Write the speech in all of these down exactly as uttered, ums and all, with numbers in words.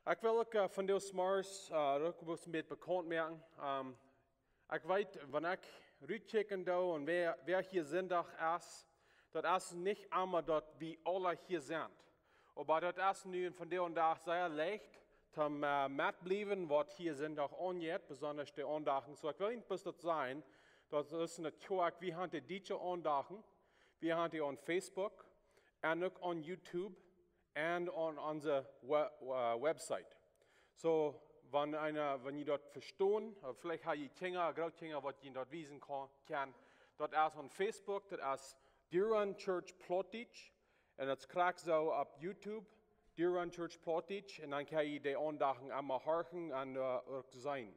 Ekj well uk, äh, vondoag zemorjes, äh, uk een bät bekaunt moaken. Ähm, ekj weet, wan ekj rutkjikjen doo un wäa, wäa hia Sindach es, daut es nich emma daut wie aula hia sent. Oba daut es nu vondoag dän Dach sea leicht, toom, äh, metbliewen, waut hia Sindach aunjeit, besonda de Aundachten. Soo, ekj well nich bloos daut sajen, daut es en de Kjoakj, wie han de dietsche Aundachten, wie han dee aun Facebook, un uk aun YouTube, un aun onse we-, äh, website. Soo, wan eena, wan jie daut vestonen, ooda veleicht ha jie Kjinja, Grootkjinja, waut jie daut wiesen kaun, kjennen, daut es aun Facebook, daut es Deer Run Church Plautdietsch, un daut kjricht soo opp YouTube, Deer Run Church Plautdietsch, un dan kjenn jie de Aundachten emma horchen un, äh, uk seenen.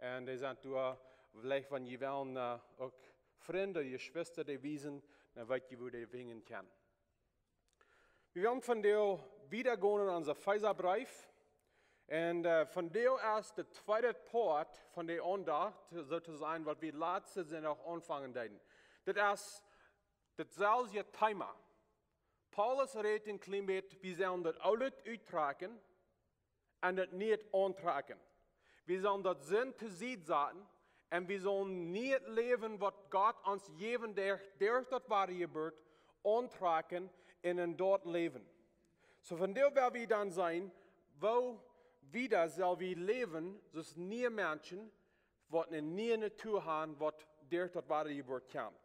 Un dee sent doa, veleicht wan jie wellen, äh, uk Frind, Jeschwista, dee wiesen, dan weet jie, wua dee finjen kjennen. Wie wellen vondoag wieda gonen en onsen Efeserbreef. Un, äh, vondoag es de tweede Poat von de Aundacht, soo to sajen, waut wie latste Sindach aunfangen deeden. Daut es daut selwje Thema. Paulus rät een kjlien bät, wie sellen daut Oole uttrakjen un daut Niee auntrakjen. Wie sellen daut Sind to Sied saten un wie sellen nieet Läwen, waut Gott ons jäwen deit, derch daut Wadajeburt, auntrakjen un en daut läwen. Soo, vondoag woa wie dan seenen, woo wieda sell wie läwen, soo aus niee Menschen, waut eene niee Natua han, waut derch daut Wadajeburt kjemt.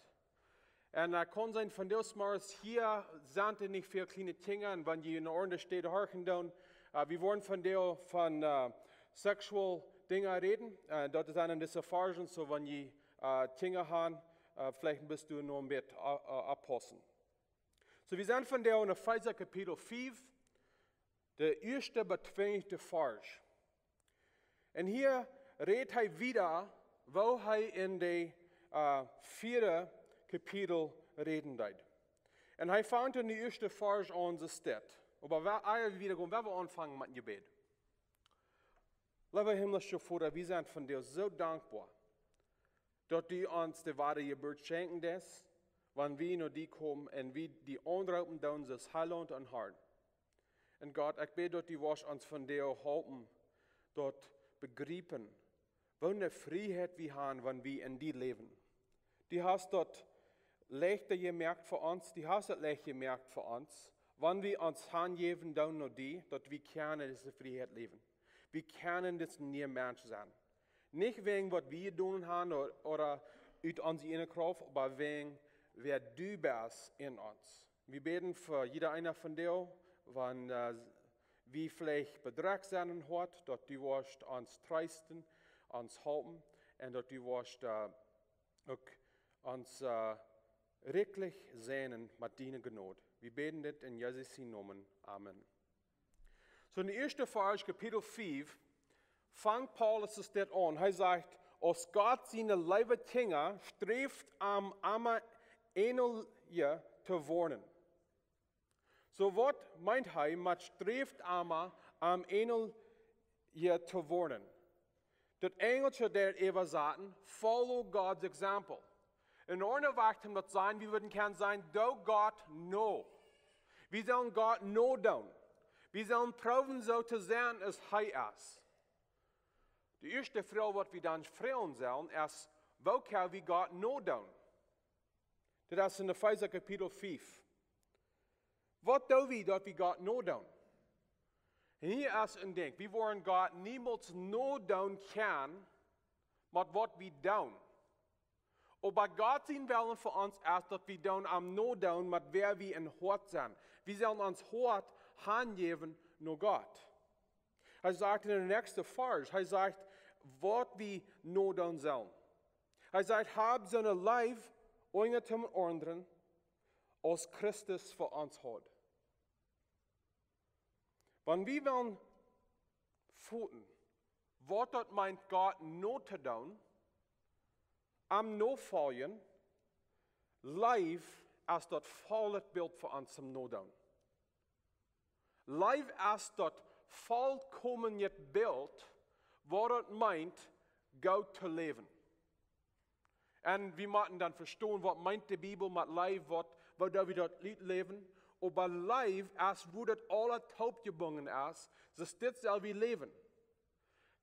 Un, äh, kaun sennen, vondoag zemorjes hia sent nich väl kjliene Kjinja, un wan jie en aundre Städen horchen doonen, äh, wie woaren vondoag von, äh, sexual Dinja räden. Äh, daut es dan en dise Varschen, soo wan jie, äh, Kjinja han, äh, veleicht motst du noch een bät, äh, äh, oppaussen. Soo, wie sent vondoag en Efeesa Kapitel fief, de ieeschte bat twintichste Varsch. Un hia rät hee wieda, woo hee en de, äh, vieede Kapitel räden deed. Un hee fangt en de ieeschte Varsch aun, soo steit. Oba wa-, ea wie wieda gonen, woa wie aunfangen met een Jebäd. Leewa himmlischa Voda, wie sent vondoag soo dankboa, daut du ons de Wadajeburt schenkjen deist, wan wie no die komen un wie die aunroopen doonen aus Heilaunt un Har. Un Gott, ekj bäd, daut du woascht ons vondoag halpen, daut bejriepen, waut eene Frieheit wie han, wan wie en die läwen. Du hast daut leichta jemoakt fa ons, du hast daut leicht jemoakt fa ons, wan wie ons hanjäwen doonen no die, daut wie kjennen dise Frieheit läwen. Wie kjennen dis niee Mensch sennen. Nich wäajen waut wie jedonen han ooda, ooda ut onse ieejne Krauft, oba wäajen wäa du best en ons. Wie bäden fa jieda eena vondoag, wan, äh, wie veleicht bedrekjt sent em Hoat, daut du woascht ons treesten, ons halpen un daut du woascht, äh, uk ons, äh, rikjlich säajnen met diene Jnod. Wie bäden dit en Jesus sienen Nomen. Amen. Soo, en de ieeschte Varsch, Kapitel fief, fangt Paulus daut aun. Hee sajcht, aus Gott siene leewe Kjinja sträft am emma änelja to woaren. Soo, waut meent hee met sträft emma am änelja to woaren? Daut Enjelsche deit äwasaten, follow God's example. En aundre Wajch, om daut to sajen, wie wudden kjennen sajen, doo Gott no. Wie sellen Gott nodoonen. Wie sellen proowen soo to sennen aus hee es. De ieeschte Froag, waut wie dan froagen sellen, es, woo kjenn wie Gott nodoonen? Dit es en Efeesa Kapitel fief. Waut doo wie, daut wie Gott nodoonen? Un hia es een Dinkj, wie woaren Gott niemols nodoonen kjennen met waut wie doonen. Oba Gott sien Wellen fa ons es, daut wie doonen am nodoonen met wäa wie em Hoat sent. Wie sellen ons Hoat hanjäwen no Gott. Hee sajcht en de näakjste Varsch, hee sajcht, waut wie nodoonen sellen. Hee sajcht, hab soone Leew eena toom aundren, aus Christus fa ons haud. Wan wie wellen foten, waut daut meent, Gott notodoonen, am nofoljen, Leew es daut volle Bilt fa ons toom nodoonen. Leew es daut volkomne Bilt, waut daut meent, goot to läwen. Un wie motten dan vestonen, waut meent de Bibel met Leew, waut, woo doo wie daut utläwen, Oba Leew es, wua daut aules toopjebungen es, soo dit sell wie läwen.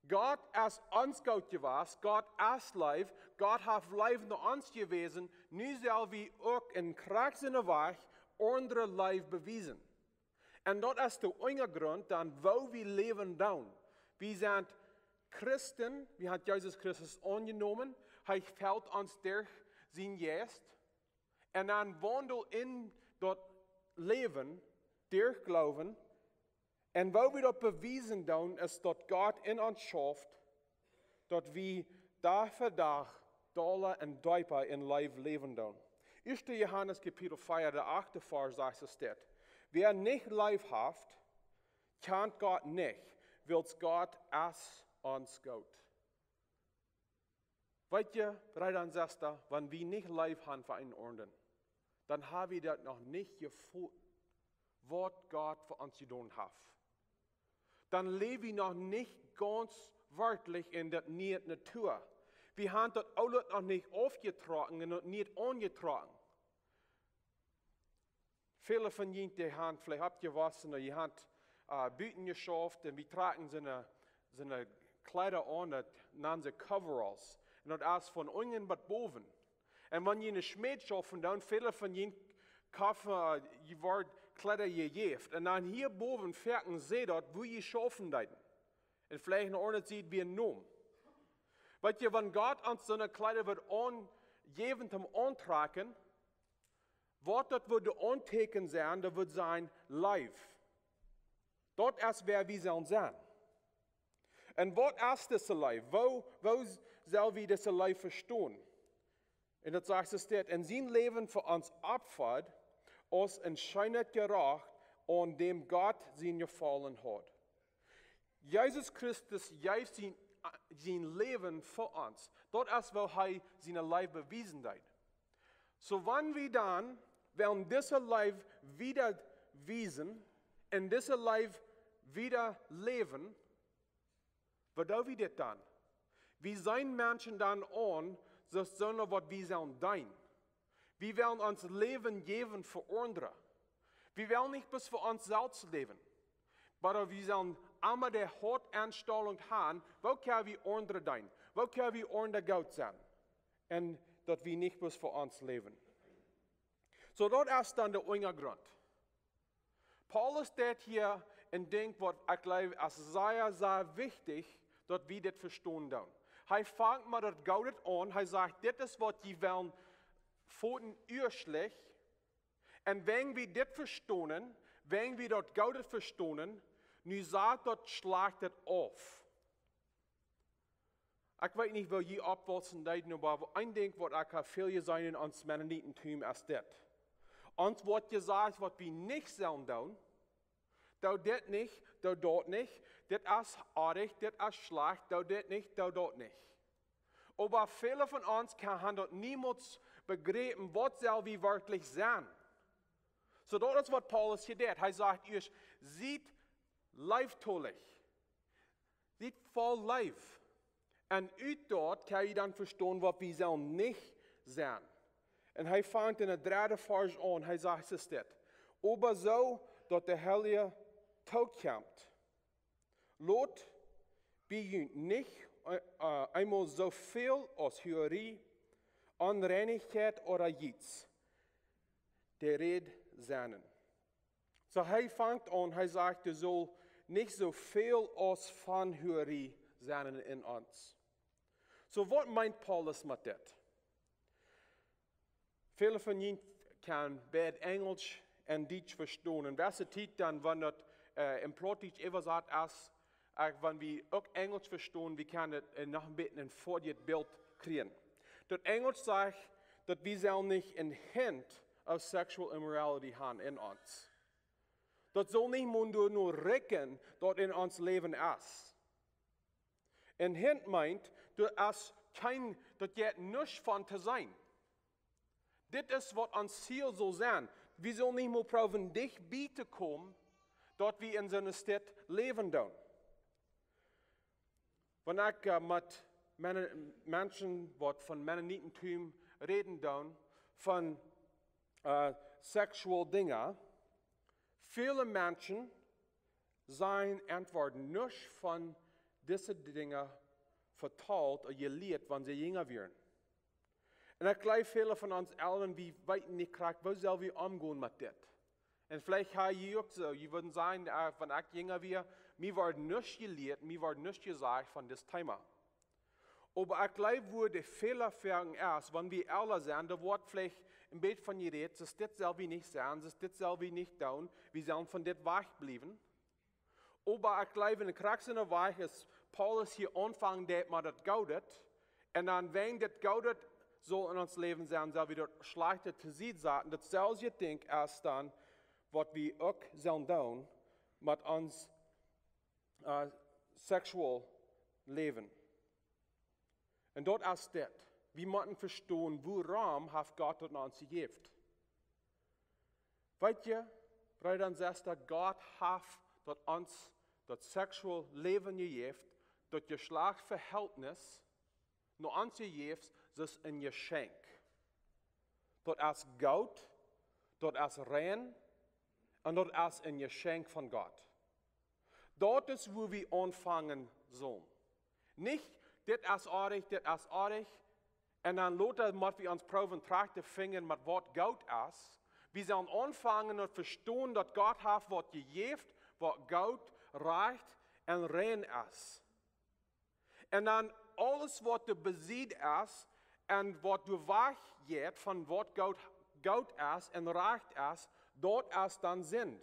Gott es ons goot jewast, Gott es Leew, Gott haft Leew no ons jewäsen, nu sell wie uk en krakjt soo waut aundre Leew bewiesen. Un daut es de Unjagrunt dan, woo wie läwen doonen. Wie sent Christen, wie haben Jesus Christus aunjenomen, hee felt ons derch sienen Jeist. Un dan waundel en daut Läwen, derch Gloowen. Un woo wie daut bewiesen doonen, es daut Gott en ons schauft, daut wie Dach fa Dach dolla un deepa en Leew läwen doonen. Ieeschte Johanes Kapitel vea, de achte Varsch sajcht es dit: Wäa nich Leew haft, kjant Gott nich, wiels Gott es ons goot. Weet jie, Breeda un Sesta, wan wie nich Leew haben fa eenen aundren, dan ha wie daut noch nich jefoten, waut Gott fa ons jedonen haft. Dan läw wie noch nich gaunz werkjlich en daut niee Natua. Wie haben daut Oole noch nich aufjetrocken un daut niee aunjetrocken. Väle von junt, dee haben veleicht oppjewossen, dee haben, äh, buten jeschauft un wie trocken soone, soone Kjleeda aun, daut nanen see Coveralls. Un daut es von unjen bat bowen. Un wan jie en de Schmäd schaufen, dan väle von junt kaufen, äh, jie woaren Kjleeda jejäft. Un dan hia bowen foaken see daut, wua jie schaufen deeden. Un veleicht een aundret siet wie een Nom. Weet jie, wan Gott ons soone Kjleeda woat aunjäwen toom auntrocken, waut daut woat de Auntieekjen sennen, daut woat sennen Leew. Daut es, wäa wie sellen sennen. Un waut es dise Leew? Woo, woo sell wie dise Leew vestonen? Un daut sajcht es dit: Un sien Läwen fa ons oppfoat, aus een scheenet Jerecht, aun däm Gott sien Jefaulen haud. Jesus Christus jeef sien, sien Läwen fa ons. Daut es, woo hee siene Leew bewiesen deed. Soo, wan wie dan wellen dise Leew wieda wiesen un dise Leew wieda läwen, woo doo wie dit dan? Wie seenen Menschen dan aun, soo aus soone, waut wie sellen deenen. Wie wellen ons Läwen jäwen fa aundre. Wie wellen nich bloos fa ons selfst läwen. Oba wie sellen emma de Hauptenstellung haben, woo kjenn wie aundre deenen? Woo kjenn wie aundre goot sennen? Un daut wie nich bloos fa ons läwen. Soo, daut es dan de Unjagrunt. Paulus deit hia een Dinkj, waut ekj jleew, es sea, sea wichtich, daut wie dit vestonen doonen. Hee fangt met daut Goodet aun. Hee sajcht: Dit es, waut jie wellen foten ieeschtlich. Un wan wie dit vestonen, wan wie daut Goodet vestonen, nu sajcht daut Schlajchtet auf. Ekj weet nich, woo jie oppwaussen deeden, oba een Dinkj, waut ekj hab väl jeseenen en ons Mennonitentum, es dit: Ons woat jesajcht, waut wie nich sellen doonen. Doo dit nich, doo daut nich. Dit es oajch, dit es schlajcht, doo dit nich, doo daut nich. Oba väle von ons kjenn, haben daut niemols bejräpen, waut sell wie werkjlich sennen. Soo, daut es, waut Paulus hia deit. Hee sajcht ieescht: Siet leeftolich. Siet voll Leew. Un ut daut kjenn jie dan vestonen, waut wie sellen nich sennen. Un hee fangt en dän dredden Varsch aun. Hee sajcht es dit: Oba soo, daut de Heilje tookjemt, lot bie junt nich, äh, äh, eemol soo väl aus Huarie, Onreinichkjeit ooda Jiez de Räd sennen. Soo, hee fangt aun, hee sajcht, doa saul nich soo väl aus von Huarie sennen en ons. Soo, waut meent Paulus met dit? Väle von junt kjennen beid Enjelsch un Dietsch vestonen. Un waut de Tiet dan, wan daut, äh, en Plautdietsch äwasat es, äh, wan wie uk Enjelsch vestonen, wie kjennen daut, äh, noch een bät een foadjet Bilt kjrieen. Daut Enjelsch sajcht, daut wie sellen nich een Hint auf sexual immorality haben en ons. Daut saul nich mol doa no rieekjen, daut en ons Läwen es. Een Hint meent, doa es kjeen, doa jeit nuscht von to seenen. Dit es, waut ons Ziel saul sennen. Wie sellen nich mol proowen, dicht bie to komen, daut wie en soone Staut läwen doonen. Wan ekj, äh, met Menne-, Menschen, waut von Mennonitentum räden doonen, von, äh, sexual Dinja, Väle Menschen sent entweder nich von dise Dinja vetalt ooda jelieet, wan see jinja wieren. Un ekj jleew, väle von ons Elren, wie weeten nich krakjt, woo sell wie omgonen met dit? Un veleicht ha jie uk soo, jie wudden sajen, äh, wan ekj jinja wia, mie wort nuscht jelieet, mie wort nuscht jesajcht von dit Thema. Oba ekj jleew, wua de Fäla fäaken es, wan wie Elren sent, doa woat veleicht een bät von jerät, soo dit sell wie nich sennen, soo dit sell wie nich doonen, wie sellen von dit wajchbliewen. Oba ekj jleew, enn de Krux enn de Wajch es, Paulus hia aunfangen deed met daut Goodet. Un dan, wan daut Goodet saul enn ons Läwen sennen, sell wie daut Schlajchte to Sied saten. Daut selwje Dinkj es dan, waut wie uk sellen doonen met ons, äh, sexual Läwen. Un daut es dit. Wie motten vestonen, wuarom haft Gott daut ons jejäft. Weet jie, Breeda un Sestren, Gott haft daut ons, daut sexual Läwen jejäft, daut Jeschlajchtsvehältnis, no ons jejäft, daut es een Jeschenkj. Daut es goot, daut es rein, un daut es een Jeschenkj von Gott. Daut es, wua wie aunfangen sellen. Nich, dit es oajch, dit es oajch. Un dan lota mott wie ons proowen trajcht to finjen met waut goot es. Wie sellen aunfangen un vestonen, daut Gott haft waut jejäft, waut goot, rajcht un rein es. Un dan aules, waut doa besied es un waut doa wajch jeit von waut goot, goot es un rajcht es, daut es dan Sind.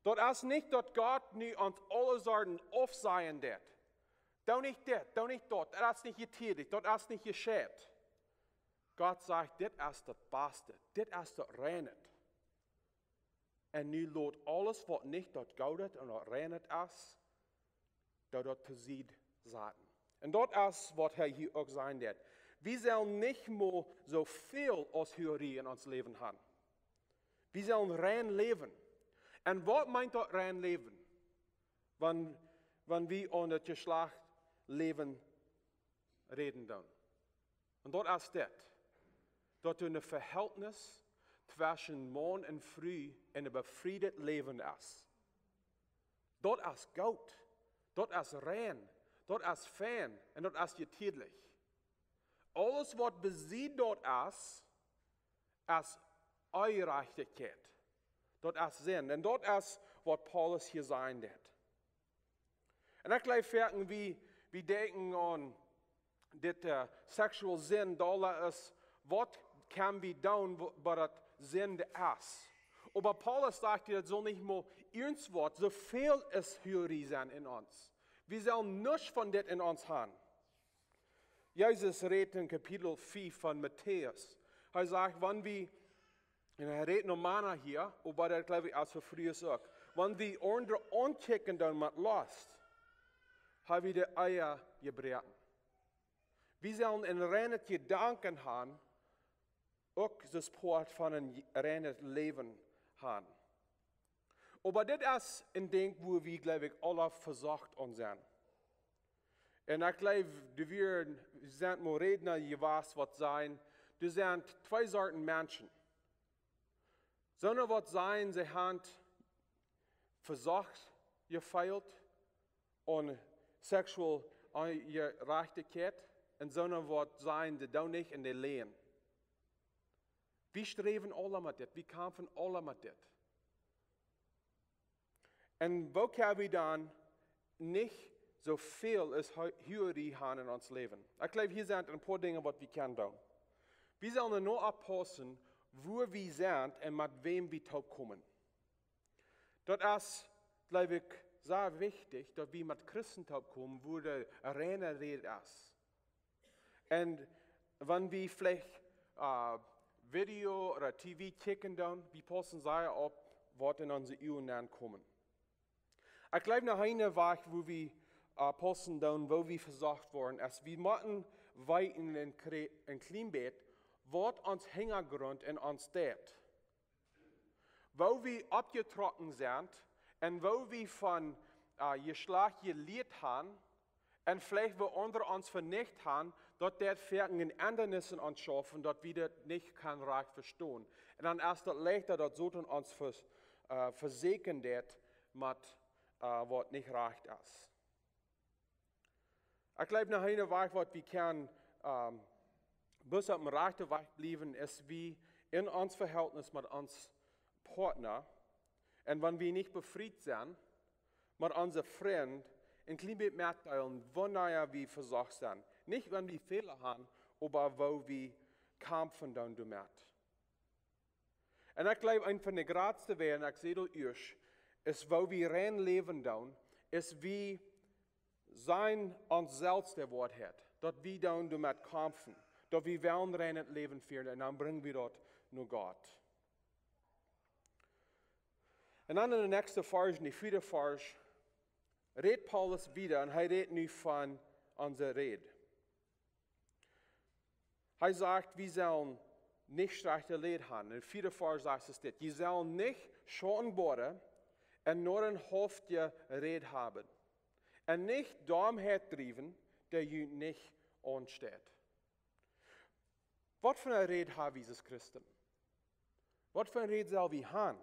Daut es nich, daut Gott nu ons aule Sorten aufsajen deed. Doo nich dit, doo nich daut, daut es nich jescheit, daut es nich jescheit. Gott sajcht, dit es daut Baste, dit es daut Reinet. Un nu lot aules, waut nich daut Goodet un daut Reinet es, daut, daut to Sied saten. Un daut es, waut hee hia uk sajen deed. Wie sellen nich mea soo väl aus Hurerie enn ons Läwen haben. Wie sellen rein läwen. Un waut meent daut, rein läwen? Wan, wan wie aun daut Jeschlajchtsläwen räden dan. Un daut es dit. Daut doa een Vehältnis tweschen Maun un Fru enn een befriedet Läwen es. Daut es goot. Daut es rein. Daut es fein. Un daut es jetiedlich. Aules, waut besied daut es, es Onjerajchtichkjeit. Daut es Sind. Un daut es, waut Paulus hia sajen deed. Un ekj jleew, foaken wie, wie denkjen aun dit, äh, sexual Sind, dolla es, waut kjenn wie doonen, wa-, waut daut Sind es. Oba Paulus sajcht hia, daut saul nich mea irjentwaut, soo väl es Hurerie sennen enn ons. Wie sellen nuscht von dit enn ons haben. Jesus rät enn Kapitel fief von Matäus. Hee sajcht, wan wie, un hee rät no Mana hia, oba daut jleew ekj es fa Frues uk. Wan wie aundre aunkjikjen dan met Lost, ha wie de Ehe jebroaken. Wie sellen een reinet Jedanken haben, uk daut Poat von een reinet Läwen haben. Oba dit es een Dinkj, wua wie, jleew ekj, aula vesocht aun sent. Un ekj jleew, doa wieren, sent mol Rädna jewast, waut sajen, doa sent twee Sorten Menschen. Soone, waut sajen, see haben vesocht jefeelt aun sexual Onjerajchtichkjeit, un soone, waut sajen, dee doonen nich un dee läajen. Wie sträwen aula met dit, wie kjamfen aula met dit. Un woo kjenn wie dan nich soo väl aus Hu-, Hurerie haben enn ons Läwen? Ekj jleew, hia sent een poa Dinja, waut wie kjennen doonen. Wie sellen nu oppaussen, wua wie sent un met wäm wie toopkomen. Daut es, jleew ekj, sea wichtich, daut wie met Christen toopkomen, wua de reine Räd es. Un wan wie veleicht, äh, Video ooda T V kjikjen dan, wie paussen sea opp, waut enn onse Uagen nenkomen. Ekj jleew, noch een Wajch, wua wie, äh, paussen dan, wua wie vesocht woaren, es, wie motten weeten een kre-, een kjlien bät, waut ons Hinjagrunt enn ons deit. Woo wie oppjetrocken sent un woo wie von, äh, Jeschlajcht jelieet haben un veleicht woo aundre ons venicht haben, daut deit foaken een Endanis enn ons schaufen, daut wie daut nich kjennen rajcht vestonen. Un dan es daut leichta, daut Soton ons ver-, äh, vesäakjen deit met, äh, waut nich rajcht es. Ekj jleew, noch een Wajch, waut wie kjennen, ähm, bloos opp dän rajchten Wajch bliewen, es wie en ons Vehältnis met ons Partner, un wan wie nich befriet sent, met onse Frind een kjlien bät metdeelen, wanea wie vesocht sent. Nich wan wie Fäla haben, oba woo wie kjamfen doonen doamet. Un ekj jleew, een von de jratste Wäaj, ekj säd daut ieescht, es woo wie rein läwen doonen, es wie sajen ons selfst de Woarheit, daut wie doonen doamet kjamfen, daut wie wellen reinet Läwen fieren, un dan brinj wie daut no Gott. Un dan en de näakjste Varsch, en de vieede Varsch, rät Paulus wieda un hee rät nu von onse Räd. Hee sajcht, wie sellen nich schlajchte Räd haben. En de vieede Varsch sajcht et dit: "Jie sellen nich schaunboare un noarenhauftje Räd haben, un nich Dommheit driewen, dee junt nich aunsteit." Waut fa eene Räd haben wie aus Christen? Waut fa eene Räd sell wie haben?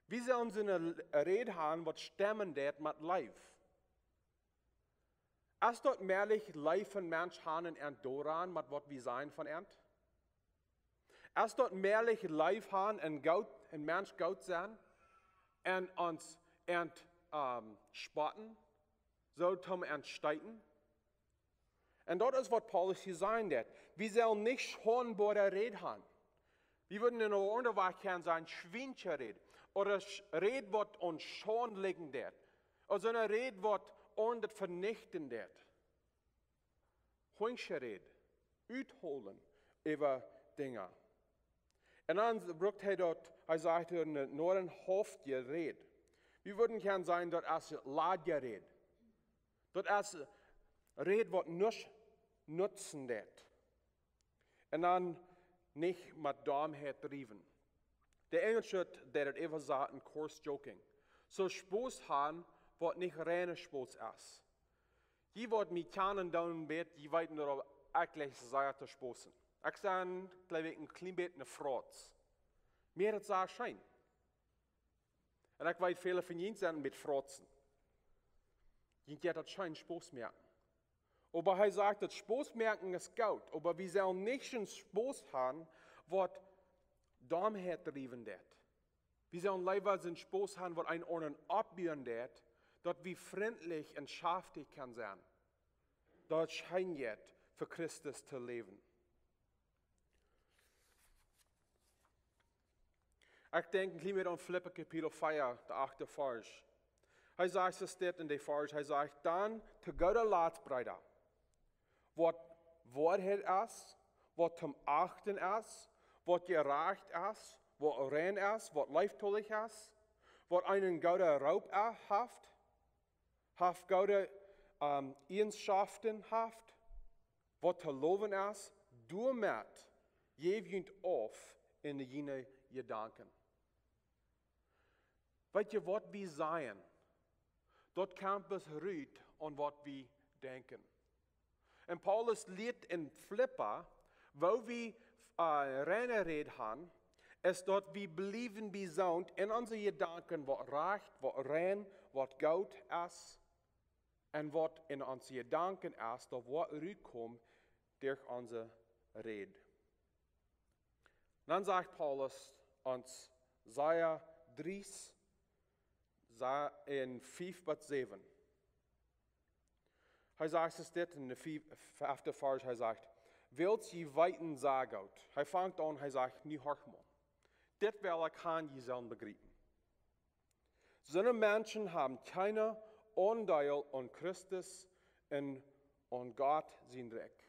Wie sellen soone Räd haben, waut stemmen deit met Leew. Es daut mäajlich, Leew fa Menschen haben un an doaraun, met waut wie sajen von an? Es daut mäajlich, Leew haben un goot, een Mensch goot sennen un ons an, ähm, spotten, soo toom an steeten? Un daut es, waut Paulus hia sajen deit. Wie sellen nich schaunboare Räd haben. Wie wudden en eene aundre Wajch kjennen sajen, schwiensche Räd. Ooda sch-, Räd, waut ons schaundlich deit. Ooda soone Räd, waut ons venichten deit. Hunjsche Räd. Uthoolen äwa Dinja. Un dan brukt hee daut, hee sajcht, eene noarenhauftje Räd. Wie wudden kjennen sajen, daut es ladje Räd. Daut es Räd, waut nuscht nutzen deit. Un dan nich met Dommheit driewen. De Enjelsche, dee daut äwasaten, coarse joking. Soo Spos haben, waut nich reine Spos es. Jie, waut mie kjanen doonen, weet, jie weeten, daut ekj jlikj sea to sposen. Ekj sie, jleew ekj, een kjlien bät een Frauz. Mie es daut sea scheen. Un ekj weet, väle von junt sent een bät Frauzen. Junt jeit daut scheen, Spos moaken. Oba hee sajcht, daut Spos moaken es goot, oba wie sellen nich soon Spos haben, waut Dommheit driewen deit. Wie sellen leewa soon Spos haben, waut eenen aundren oppbuen deit, daut wie frintlich un schaftich kjennen sennen. Daut scheen jeit, fa Christus to läwen. Ekj denkj een kjlien bät aun Filippa Kapitel vea, de achte Varsch. Hee sajcht, et steit en dän Varsch, hee sajcht: "Dan to gooda Latst, Breeda, waut Woarheit es, waut to achten es, waut jerajcht es, waut rein es, waut leeftolich es, waut eenen gooden Roop haft, haft goode, ähm, Ieejenschoften haft, waut to lowen es, doamet jäw junt auf en june Jedanken." Weet jie, waut wie sajen, daut kjemt bloos rut aun waut wie denkjen. Un Paulus lieet en Filippa, woo wie, äh, reine Räd haben, es daut wie bliewen bie soont en onse Jedanken, waut rajcht, waut rein, waut goot es, un waut en onse Jedanken es, daut woat rutkomen derch onse Räd. Dan sajcht Paulus ons sea driest, sa-, en fief bat säwen. Hee sajcht et dit en de fief-, fefte Varsch, hee sajcht: "Wiels jie weeten sea goot." Hee fangt aun, hee sajcht: "Nu horcht mol. Dit well ekj han, jie sellen bejriepen. Soone Menschen haben kjeenen Aundeel aun Christus un aun Gott sien Rikj."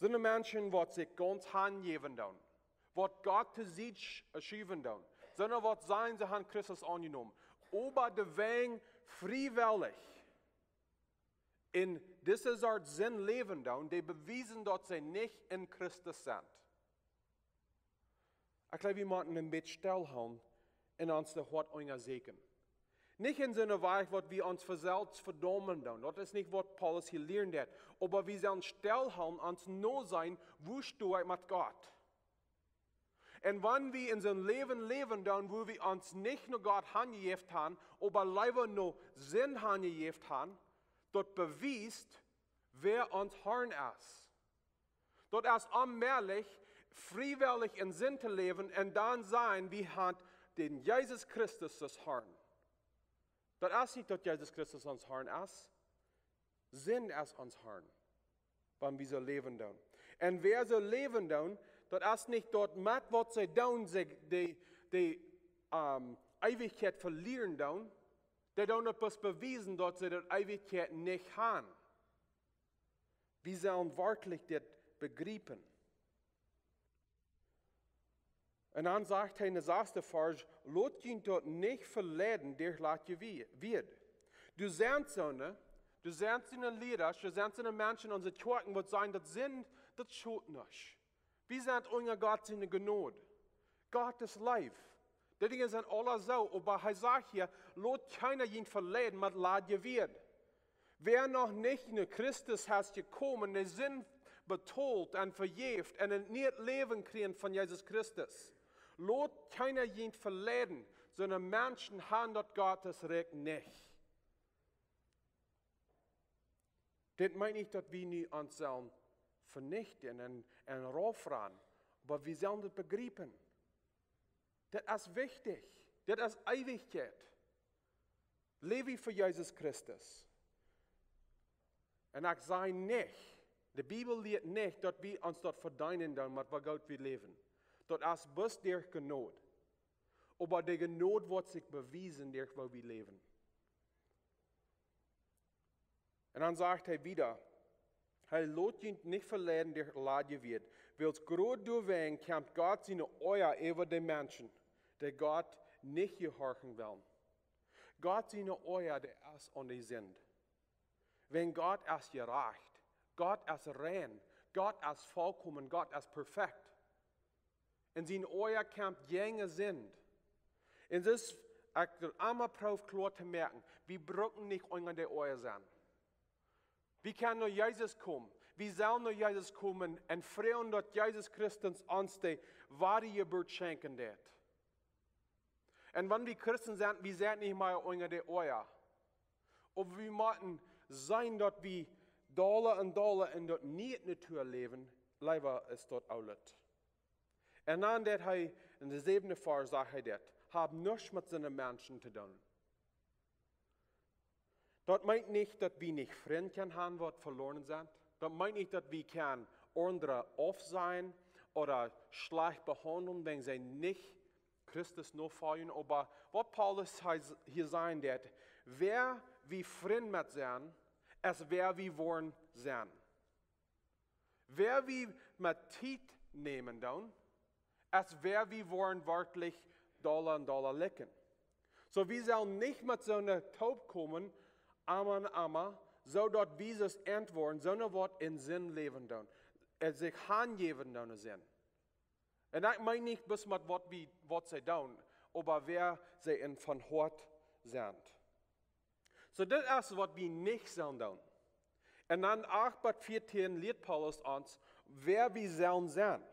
Soone Menschen, waut sikj gaunz hanjäwen doonen, waut Gott to Sied sch-, schuwen doonen, soone, waut sajen, see haben Christus aunjenomen, oba dee wellen friewellich en dise Sort Sind läwen doonen, dee bewiesen, daut see nich en Christus sent. Ekj jleew, wie motten een bät stell haben un ons daut Hoat unjasieekjen. Nich en soone Wajch, waut wie ons selfst vedaumen doonen. Daut es nich, waut Paulus hia lieren deit. Oba wie sellen stell haben, ons noseenen, woo sto ekj met Gott? Un wan wie en soon Läwen läwen, dan wua wie ons nich no Gott hanjejäft han, oba leewa no Sind hanjejäft han, daut bewiest, wäa ons Harn es. Daut es onmäajlich, friewellich en Sind to läwen un dan sajen, wie han dän Jesus Christus aus Harn. Daut es nich, daut Jesus Christus ons Harn es. Sind es ons Harn, wan wie soo läwen doonen. Un wäa soo läwen doonen, daut es nich daut met waut see doonen, see de, de, ähm, Eewichkjeit velieren doonen. Dee doonen daut bloos bewiesen, daut see de Eewichkjeit nich han. Wie sellen werkjlich dit bejriepen. Un dan sajcht hee en de sasde Varsch: "Lot junt daut nich veleiden derch ladje Wie-, Wieed." Du sent soone, du sent soone Liera, du sent soone Menschen en onse Kjoakjen, waut sajen, daut Sind, daut schot nich. Wie sent unja Gott siene Jnod. Gott es Leew. Dee Dinja sent aula soo, oba hee sajcht hia: "Lot kjeena junt veleiden met ladje Wieed." Wäa noch nich no Christus es jekomen, de Sind betolt un vejäft un een nieet Läwen kjrieen von Jesus Christus. Lot kjeena junt veleiden, soone Menschen han daut Gottes Rikj nich. Dit meent nich, daut wie nu ons sellen venichten un, un raufranen, oba wie sellen daut bejriepen. Daut es wichtich. Daut es Eewichkjeit. Läw wie fa Jesus Christus. Un ekj saj nich, de Bibel lieet nich, daut wie ons daut vedeenen doonen, met woo goot wie läwen. Daut es bloos derch Jnod. Oba de Jnod woat sikj bewiesen derch woo wie läwen. Un dan sajcht hee wieda, hee: "Lot junt nich veleiden derch ladje Wieed, wiels krakjt doawäajen kjemt Gott siene Oaja äwa de Menschen, dee Gott nich jehorchen wellen." Gott siene Oaja, dee es aun de Sind. Wan Gott es jerajcht, Gott es rein, Gott es volkomen, Gott es perfekt. Un sien Oaja kjemt jäajen Sind. Un dis, ekj well emma proowen kloa to moaken, wie bruken nich unja de Oaja sennen. Wie kjennen no Jesus komen. Wie sellen no Jesus komen un froagen, daut Jesus Christus ons de Wadajeburt schenkjen deit. Un wan wie Christen sent, wie sent nich mea unja de Oaja. Oba wie motten seenen, daut wie dolla un dolla en daut niee Natua läwen, leewa es daut oolet. Un dan deit hee, en de säwende Varsch sajcht hee dit: "Hab nuscht met soone Menschen to doonen." Daut meent nich, daut wie nich Frind kjennen han, waut veloaren sent. Daut meent nich, daut wie kjennen aundre aufsajen ooda schlajcht behaundlen, wan see nich Christus nofoljen. Oba waut Paulus hia, hia sajen deit: "Wäa wie Frind met sent, es wäa wie woaren sennen." Wäa wie met Tiet nämen doonen, es wäa wie woaren werkjlich dolla un dolla likjen. Soo, wie sellen nich met soone toopkomen, emma un emma, soo daut wie soo aus ent woaren, soone waut en Sind läwen doonen, äh, sikj hanjäwen doonen Sind. Un ekj meen nich bloos met waut wie, waut see doonen, oba wäa see en von Hoat sent. Soo, dit es waut wie nich sellen doonen. Un dan acht bat vieetieen lieet Paulus ons, wäa wie sellen sennen.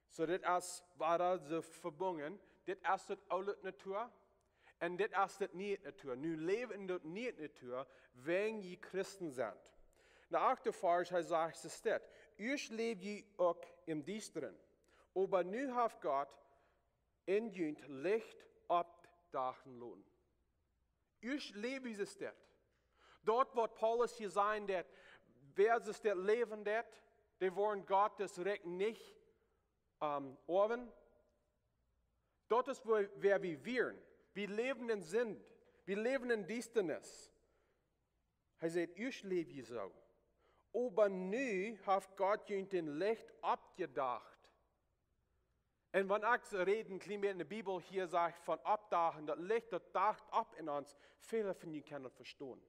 Soo, dit es wada soo vebungen. Dit es daut oole Natua. Un dit es daut niee Natua. Nu läw en daut niee Natua, wan jie Christen sent. En de achte Varsch, hee sajcht, es dit: "Ieescht läwd jie uk em Diestren, oba nu haft Gott en junt Licht oppdachen loten." Ieescht läwd jie soo aus dit. Daut waut Paulus hia sajen deit, wäa soo aus dit läwen deit, dee woaren Gott sien Rikj nich, ähm, oawen. Daut es wua, wäa wie wieren. Wie läwden en Sind. Wie läwden en Diestanis. Hee sajcht, ieescht läwd jie soo. Oba nu haft Gott junt daut Licht oppjedacht. Un wan ekj soo räd, een kjlien bät en de Bibel hia sajcht von oppdachen, daut Licht, daut dacht opp en ons, väle von junt kjennen daut vestonen.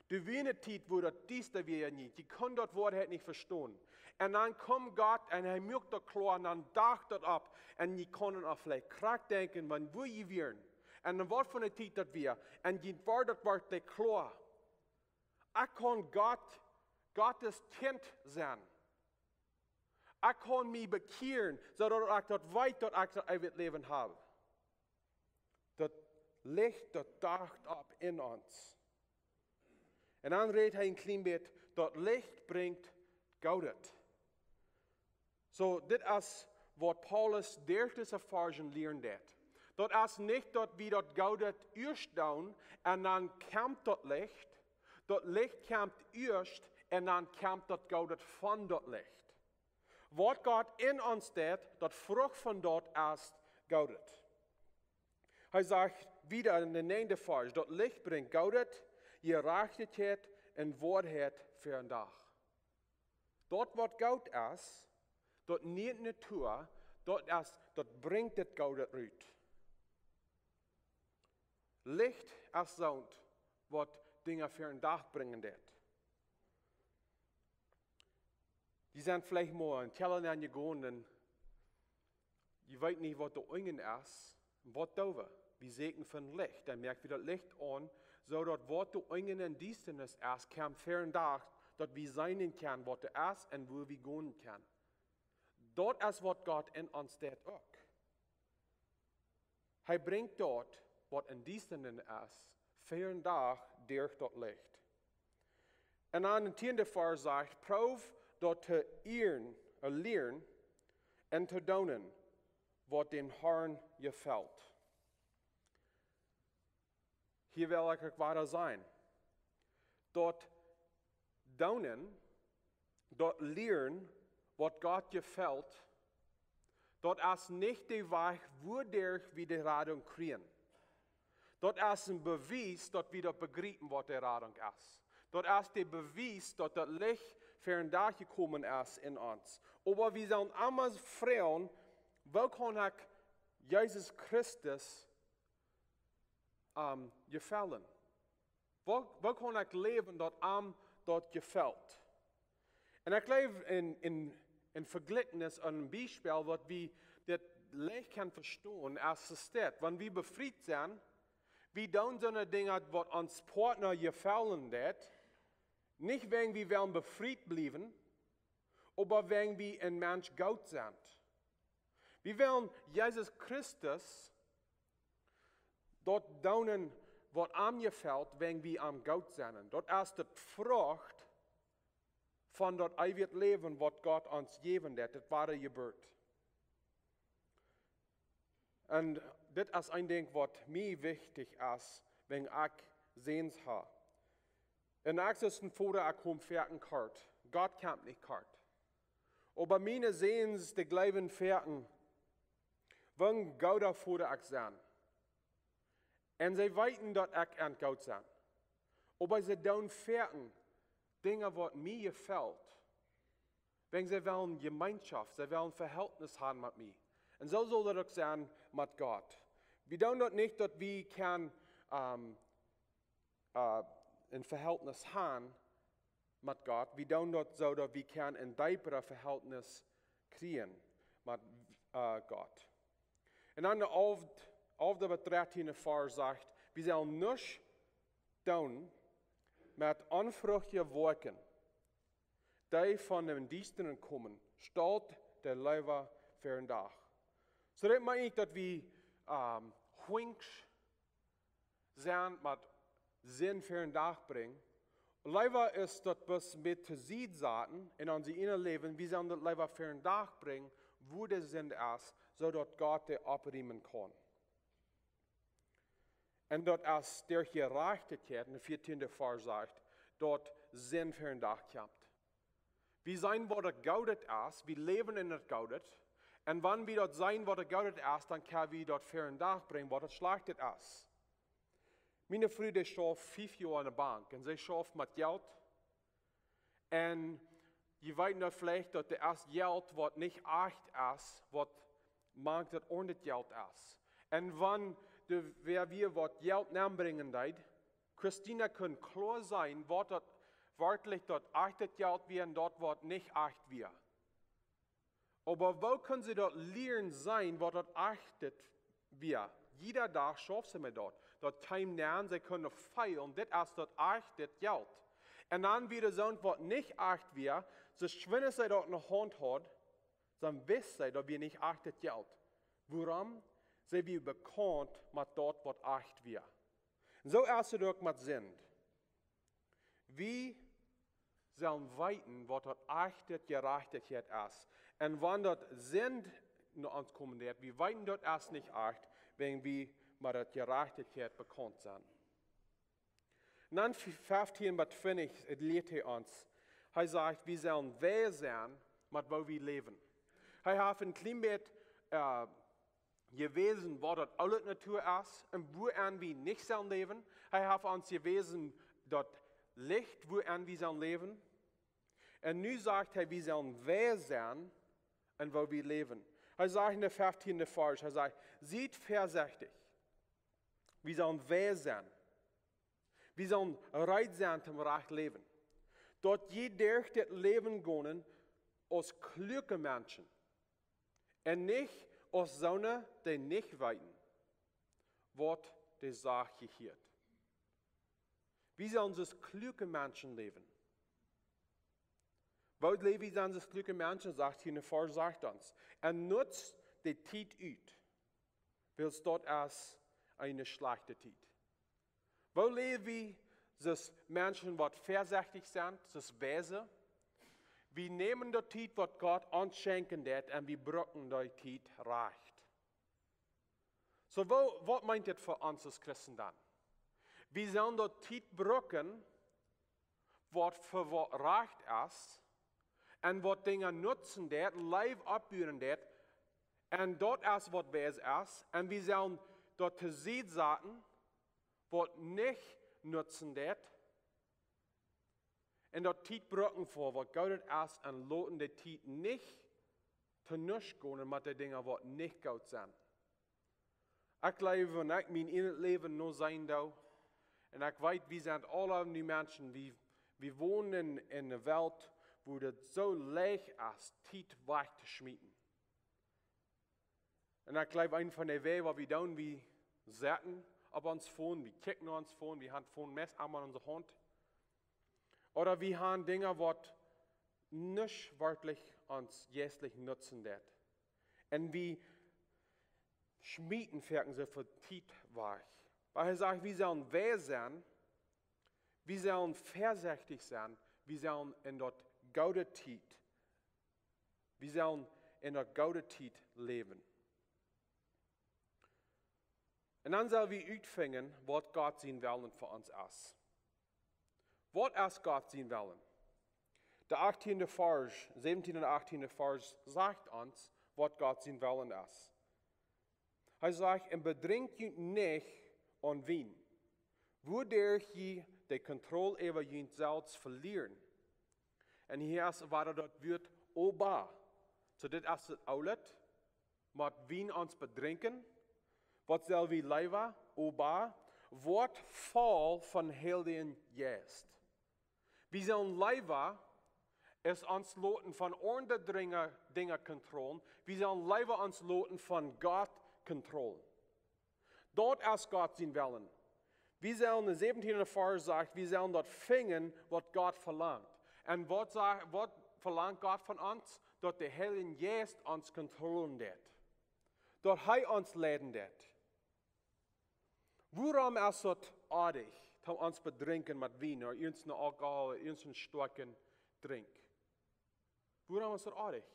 Doa wia eene Tiet, wua daut diesta wia en junt, jie kunnen daut Woarheit nich vestonen. Un dan kjeem Gott un hee muak daut kloa un dan dacht daut opp. Un jie kunnen aul veleicht krakjt denkjen, wan wua jie wieren. Un en waut fa eene Tiet daut wia. Un jie wort daut werkjlich kloa. Ekj kaun Gott, Gott sien Kjint sennen. Ekj kaun mie bekjieren, soo daut ekj daut weet, daut ekj daut eewje Läwen hab. Daut Licht, daut docht opp en ons. Un dan rät hee een kjlien bät, daut Licht brinjt Goodet. Soo, dit es waut Paulus derch dise Varschen lieren deed. Daut es nich daut wie daut Goodet ieescht doonen un dan kjemt daut Licht. Daut Licht kjemt ieescht un dan kjemt daut Goodet von daut Licht. Waut Gott en ons deed, daut Frucht von daut es Goodet. Hee sajcht wieda en de näajende Varsch, daut Licht brinjt Goodet, Jerajchtichkjeit un Woarheit fa een Dach. Daut waut goot es, daut niee Natua, daut es, daut brinjt daut Goodet rut. Licht es soont waut Dinja fa een Dach brinjen deed. Jie sent veleicht mol en Kjella nenjegonen un jie weeten nich waut doa unjen es. Un waut doo wie? Wie sieekjen fa Licht. Dan moak wie daut Licht aun, soo daut waut doa unjen en Diestanis es, kjemt fa een Dach, daut wie seenen kjennen waut doa es un wua wie gonen kjennen. Daut es waut Gott en ons deed uk. Hee brinjt daut waut en Diestanis es, fa een Dach derch daut Licht. Un dan em tieenden Varsch sajcht, proow daut to ieren, äh, lieren un to doonen waut däm Herrn jefelt. Hia well ekj uk wada sajen, daut doonen, daut lieren waut Gott jefelt, daut es nich de Wajch wuaderch wie de Radunk kjrieen. Daut es een Bewies daut wie daut bejriepen waut de Radunk es. Daut es de Bewies daut daut Licht fa een Dach jekomen es en ons. Oba wie sellen emma froagen, woo kaun ekj Jesus Christus, ähm, jefellen? Woo, woo kaun ekj läwen daut am daut jefelt? Un ekj jleew en, en, en Vejlikjnis, een Biespel waut wie dit leicht kjennen vestonen es dit. Wan wie befriet sent, wie doonen soone Dinja waut ons Partner jefellen deed, nich wäajen wie wellen befriet bliewen, oba wäajen wie een Mensch goot sent. Wie wellen Jesus Christus daut doonen waut am jefelt, wäajen wie am goot sent. Daut es de Frucht von daut eewje Läwen waut Gott ons jäwen deed, daut wada Jeburt. Un dit es een Dinkj waut mie wichtich es, wan ekj Säns hab. Un ekj aus een Voda, ekj kom foaken kort. Gott kjemt nich kort. Oba miene Säns, dee jleewen foaken, woo een gooda Voda ekj sie. Un see weeten daut ekj ent goot sie. Oba see doonen foaken Dinja waut mie jefelt. Wäajen see wellen Jemeenschoft, see wellen Vehältnis haben met mie. Un soo saul daut uk sennen met Gott. Wie doonen daut nich daut wie kjennen, ähm, äh, een Vehältnis haben met Gott. Wie doonen daut soo daut wie kjennen een deepret Vehältnis kjrieen met, äh, Gott. Un dan de alfte, alfte bat dartieende Varsch sajcht, wie sellen nuscht doonen met onfruchtje Woakjen, dee von dän Diestren komen, staut dee leewa fa een Dach. Soo daut meent nich daut wie, ähm, hunksch sent met Sind fa een Dach brinjen. Leewa es daut bloos met to Sied saten en ons ieejnet Läwen, wie sellen daut leewa fa een Dach brinjen, wua de Sind es, soo daut Gott dee oppriemen kaun. Un daut es derch Jerajchtichkjeit, en de vieetieende Varsch sajcht, daut Sind fa een Dach kjemt. Wie seenen waut daut Goodet es, wie läwen en daut Goodet. Un wan wie daut seenen waut daut Goodet es, dan kjenn wie daut fa een Dach brinjen waut daut Schlajchtet es. Miene Fru, dee schauft fief Joa aun de Bank un see schauft met Jelt. Un jie weeten daut veleicht, daut doa es Jelt waut nich ajcht es, waut mank daut oajet Jelt es. Un wan de, wäa wia waut Jelt nenbrinjen deed, Christina kunn kloa seenen waut daut werkjlich daut ajchtet Jelt wia un daut waut nich ajcht wia. Oba woo kunn see daut lieren seenen waut daut ajchtet wia? Jieda Dach schauft see met daut. Daut kjeem nenn, see kunn feelen, dit es daut ajchtet Jelt. Un dan wia doa soont waut nich ajcht wia, soo schwind aus see daut enne Haunt haud, dan wist see, daut wia nich ajcht Jelt. Wuarom? See wia bekaunt met daut, waut ajcht wia. Un soo es et uk met Sind. Wie sellen weeten, waut daut ajchte Jerajchtichkjeit es. Un wan daut Sind no ons komen deit, wie weeten, daut es nich ajcht, wäajen wie met daut Jerajchtichkjeit bekaunt sent. Un dan fieftieen bat twintich, et lieet hee ons. Hee sajcht, wie sellen weis sennen, met woo wie läwen. Hee haft een kjlien bät, äh, jewäsen, waut daut aule Natua es un wuaenn wie nich sellen läwen. Hee haft ons jewäsen daut Licht, wuaenn wie sellen läwen. Un nu sajcht hee, wie sellen weis sennen, enn woo wie läwen. Hee sajcht en de fieftiende Varsch, hee sajcht, siet väasechtich. Wie sellen weis sennen. Wie sellen reed sennen toom rajcht läwen. Daut jie derch dit Läwen gonen aus kluake Menschen. Un nich aus soone, dee nich weeten, waut de Sach jehieet. Wie sellen aus kluake Menschen läwen. Woo läw wie aus kluake Menschen, sajcht hia en de Varsch, sajcht ons. Un nutzt de Tiet ut, wiels daut es eene schlajchte Tiet. Woo läw wie aus Menschen, waut väasechtich sent, aus weise? Wie nämen de Tiet, waut Gott ons schenkjen deit, un wie brucken de Tiet rajcht. Soo, woo, waut meent dit fa ons aus Christen dan? Wie sellen de Tiet brucken, waut fa waut rajcht es, un waut Dinja nutzen deit, Läwen oppbuen deit, un daut es waut weis es, un wie sellen daut too Sied saten, waut nich nutzen deit, un de Tiet brucken fa waut Goodet es, un loten de Tiet nich to nuscht gonen met de Dinja, waut nich goot sent. Ekj jleew, wan ekj mien ieejnet Läwen nu seenen doo, un ekj weet, wie sent aule nu Menschen, wie, wie wonen en, en eene Welt, wua daut soo leicht es, Tiet wajch to schmieten. Un ekj jleew, een von de Wäaj, waut wie doonen, wie sitten opp ons Phone, wie kjikjen no ons Phone, wie haben Phone meist emma en onse Haunt. Ooda wie haben Dinja, waut nich werkjlich ons jeistlich nutzen deit. Un wie schmieten foaken soo väl Tiet wajch. Oba hee sajcht, wie sellen weis sennen, wie sellen väasechtich sennen, wie sellen en daut goode Tiet, wie sellen en daut goode Tiet läwen. Un dan sell wie utfinjen, waut Gott sien Wellen fa ons es. Waut es Gott sien Wellen? De achttiende Varsch, säwentiende un achttiende Varsch sajcht ons, waut Gott sien Wellen es. Hee sajcht, un bedrinkjt junt nich aun Wien, wuaderch jie de Kontroll äwa junt selfst velieren. Un hia es wada daut Wuat oba. Soo, dit es daut Oolet, met Wien ons bedrinkjen. Waut sell wie leewa? Oba, woat voll vom Heiljen Jeist. Wie sellen leewa es ons loten von aundre Dinja, Dinja kontrollen. Wie sellen leewa ons loten von Gott kontrollen. Daut es Gott sien Wellen. Wie sellen, en säwentiende Varsch sajcht, wie sellen daut finjen, waut Gott velangt. Un waut sa-, waut velangt Gott von ons? Daut de Heilje Jeist ons kontrollen deit. Daut hee ons leiden deit. Wuarom es daut oadich, daut ons bedrinkjen met Wien, ooda irjent een Alkohol, irjent een stoakja Drink? Wuarom es daut oadich?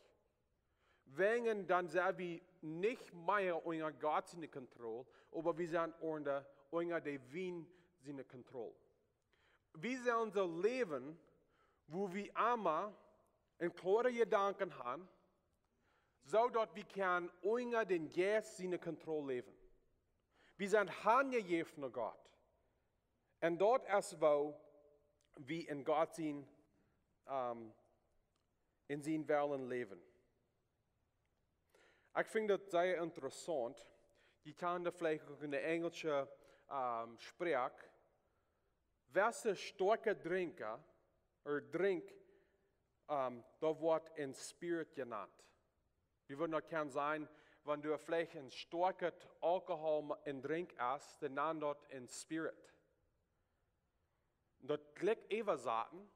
Wäajen dan sent wie nich mea unja Gott siene Kontroll, oba wie sent unja, unja de Wien siene Kontroll. Wie sellen soo läwen, wua wie emma een kloare Jedanken haben, soo daut wie kjennen unja dän Jeist siene Kontroll läwen. Wie sent hanjejäft no Gott. Un daut es woo wie en Gott sien, ähm, en sien Wellen läwen. Ekj finj daut sea interessaunt. Jie kjanen daut veleicht uk en de enjelsche, ähm, Sproak. Wäa stoakja Drinka, ooda Drink, ähm, daut woat een Spirit jenant. Wie wudden daut kjennen sajen, wan du veleicht een stoakjet Alkohol en Drink hast, dan nant daut een Spirit. Daut jlikj äwasaten,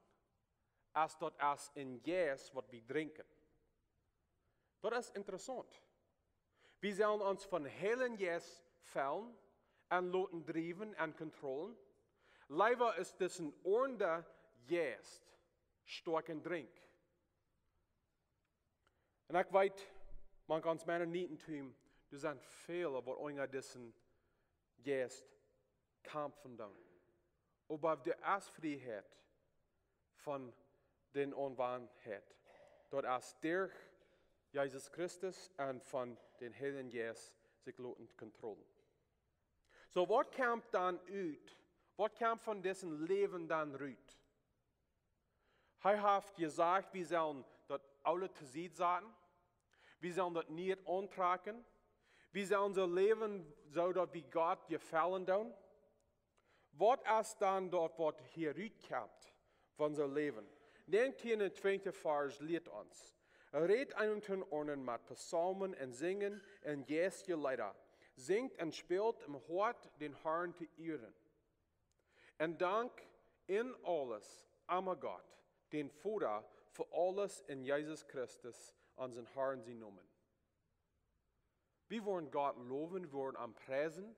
aus daut es een Jeist, waut wie drinkjen. Daut es interessaunt. Wie sellen ons vom Heiljen Jeist fellen un loten driewen un kontrollen. Leewa es disen onden Jeist stoakj un dreckich. Un ekj weet, mank ons Mennoniten, doa sent väle waut unja disen Jeist kjamfen doonen. Oba doa es Frieheit von dän Onwahrheit. Daut es derch Jesus Christus un von dän Heiljen Jeist sikj loten kontrollen. Soo, waut kjemt dan ut? Waut kjemt von disen Läwen dan rut? Hee haft jesajcht, wie sellen daut Oole to Sied saten. Wie sellen daut Niee auntrakjen. Wie sellen soo läwen, soo daut wie Gott jefaulen doonen. Waut es dan daut, waut hia rutkjemt von soo läwen? Näajentieen un twintichste Varsch lieet ons: Rät eenen toom aundren met Psalmen un Sinjen un jeistje Leeda. Sinjt un spält em Hoat, dän Herrn to ieren. Un dankt en aules aun Gott, dän Voda, fa aules en Jesus Christus, onsen Herrn sienen Nomen. Wie woaren Gott lowen, wie woaren am priesen,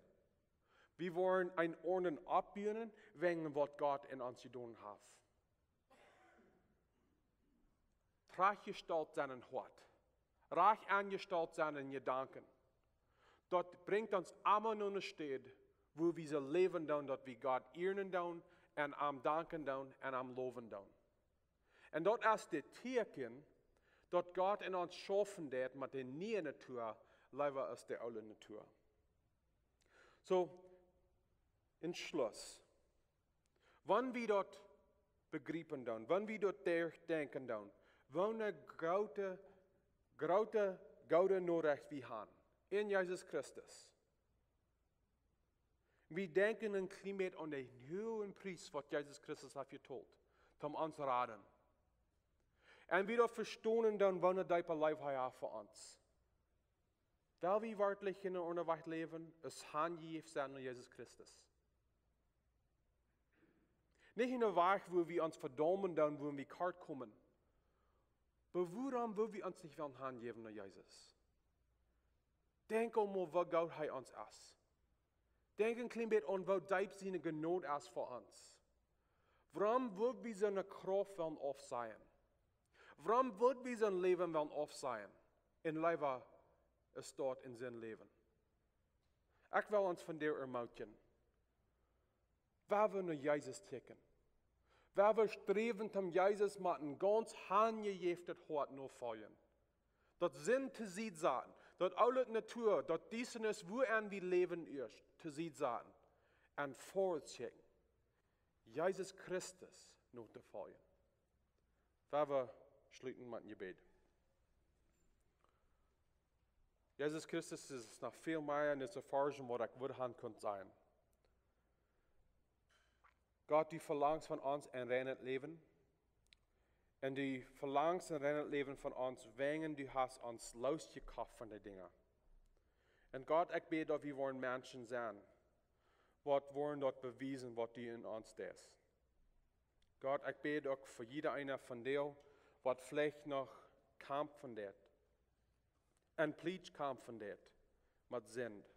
wie woaren eenen aundren oppbuen, wäajen waut Gott en ons jedonen haft. Rajcht jestalt sennen em Hoat, rajcht aunjestalt sennen en Jedanken. Daut brinjt ons emma no eene Städ, wua wie soo läwen doonen, daut wie Gott ieren doonen un am danken doonen un am lowen doonen. Un daut es daut Tieekjen, daut Gott en ons schaufen deed met de niee Natua, leewa aus de oole Natua. Soo, em Schluss. Wan wie daut bejriepen doonen, wan wie daut derchdenkjen doonen, waut eene groote, groote, goode Norecht wie haben en Jesus Christus. Wie denkjen een kjlien bät aun dän huagen Pries, waut Jesus Christus haft jetolt, om ons to raden. Un wie daut vestonen doonen, waut eene deepe Leew hee haft fa ons. Well wie werkjlich en eenen Wajch läwen, aus hanjejäft sennen aun Jesus Christus. Nich en eenen Wajch, wua wie ons vedaumen doonen, wua wie kort komen. Oba wuarom wudden wie ons nich wellen hanjäwen no Jesus? Denkj mol, woo goot hee ons es. Denkj een kjlien bät aun, woo deep siene Jnod es fa ons. Wuarom wudden wie soone Krauft wellen aufsajen? Wuarom wudden wie soon Läwen wellen aufsajen? Un leewa es daut en sien Läwen. Ekj well ons vondoag ermutigen. Wie wellen no Jesus kjikjen. Wie wellen sträwen, om Jesus met een gaunz hanjejäftet Hoat notofoljen. Daut Sind to Sied saten, daut oole Natua, daut Diestanis, wua wie läwen, ieescht to Sied saten. Un verut kjikjen. Jesus Christus notofoljen. Wie wellen schluten met een Jebäd. Jesus Christus, es noch väl mea en dise Varschen, waut ekj wudd haben kunt sajen. Gott, du velangst von ons een reinet Läwen. Un du velangst een reinet Läwen von ons, wäajen du hast ons loosjekoft von de Dinja. Un Gott, ekj bäd, daut wie woaren Menschen sennen, waut woaren daut bewiesen, waut du en ons deist. Gott, ekj bäd uk fa jieda eena von dee, waut veleicht noch kjamfen deit. Un please kjamfen deit met Sind.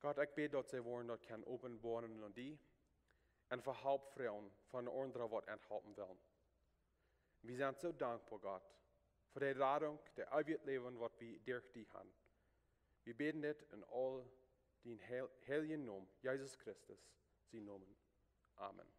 Gott, ekj bäd, daut see woaren daut kjennen openboaren aun die. Un fa Help froagen von aundre, waut an halpen wellen. Wie sent soo dankboa, Gott, fa de Radunk, daut eewje Läwen, waut wie derch die haben. Wie bäden dit en aul dän heil-, heiljen Nomen, Jesus Christus, sienen Nomen. Amen.